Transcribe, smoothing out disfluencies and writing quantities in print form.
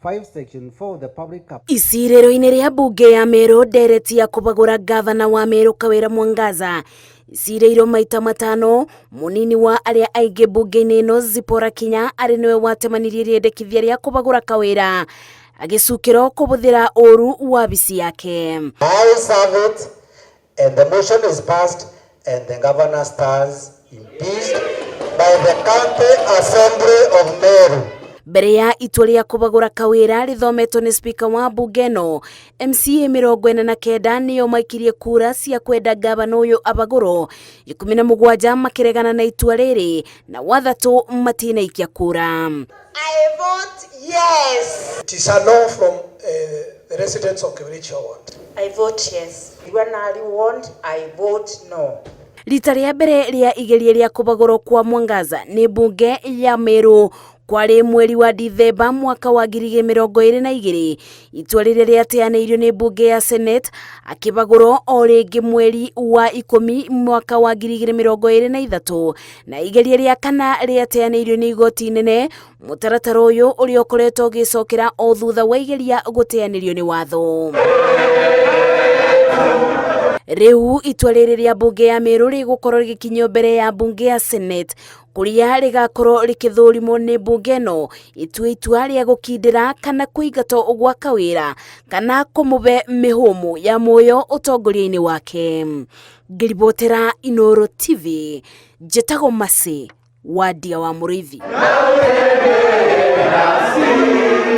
5 section 4 of the Public Icirĩro-inĩ rĩa mbunge ya Meru ndereti ya kũbagũra ngavana wa Meru Kawĩra Mwangaza icirĩirwo maita matano. Mũnini wa arĩa aingĩ mbunge-inĩ ĩno Zipporah Kinya arĩ nĩwe watemanirie rĩendekithia rĩa kũbagũra Kawĩra agĩcukĩrwo kũbũthĩra ũru wabici yake. I serve it and the motion is passed and the governor stands impeached by the County Assembly of Meru. Mbere ya itua rĩa kũbagũra Kawĩra rĩthometwo nĩ spika wa mbunge ĩno, MCA 49 nĩo maikirie kura cia kwenda ngavana ũyũ abagũrwo, 17 makĩregana na itua rĩrĩ na wathatũ matinaikia kura. I vote yes. It is a no from the residents of Kibirichia ward. I vote yes. Iwanari ward, I vote no. Rita rĩa mbere rĩa igeria rĩa kũbagũrwo kwa Mwangaza nĩ mbunge ya Meru kwarĩ mweri wa Dithemba mwaka wa 2022. Itua rĩrĩa rĩateanĩirio nĩ mbunge ya Senate akĩbagũrwo o rĩngĩ mweri wa 10 mwaka wa 2023, na igeria rĩa kana rĩateanĩirio nĩ igoti inene. Mũtaratara ũyũ ũrĩa ũkoretwo ũgĩcokera o thutha wa igeria gũteanĩrio nĩ watho. Rĩu itua rĩrĩ rĩa mbunge ya Meru rĩgũkorwo rĩgĩkinyio mbere ya mbunge ya Senate kũrĩa rĩgakorwo rĩkĩthũrimwo nĩ mbunge ĩno ĩtue itua rĩa gũkindĩra kana kũingatwo gwa Kawĩra kana kũmũbe mĩhũmũ ya muoyo ũtongoria-inĩ wake. Ngĩribotera Inooro TV, njĩtagwo Mercy Wandia wa Mũrĩithi.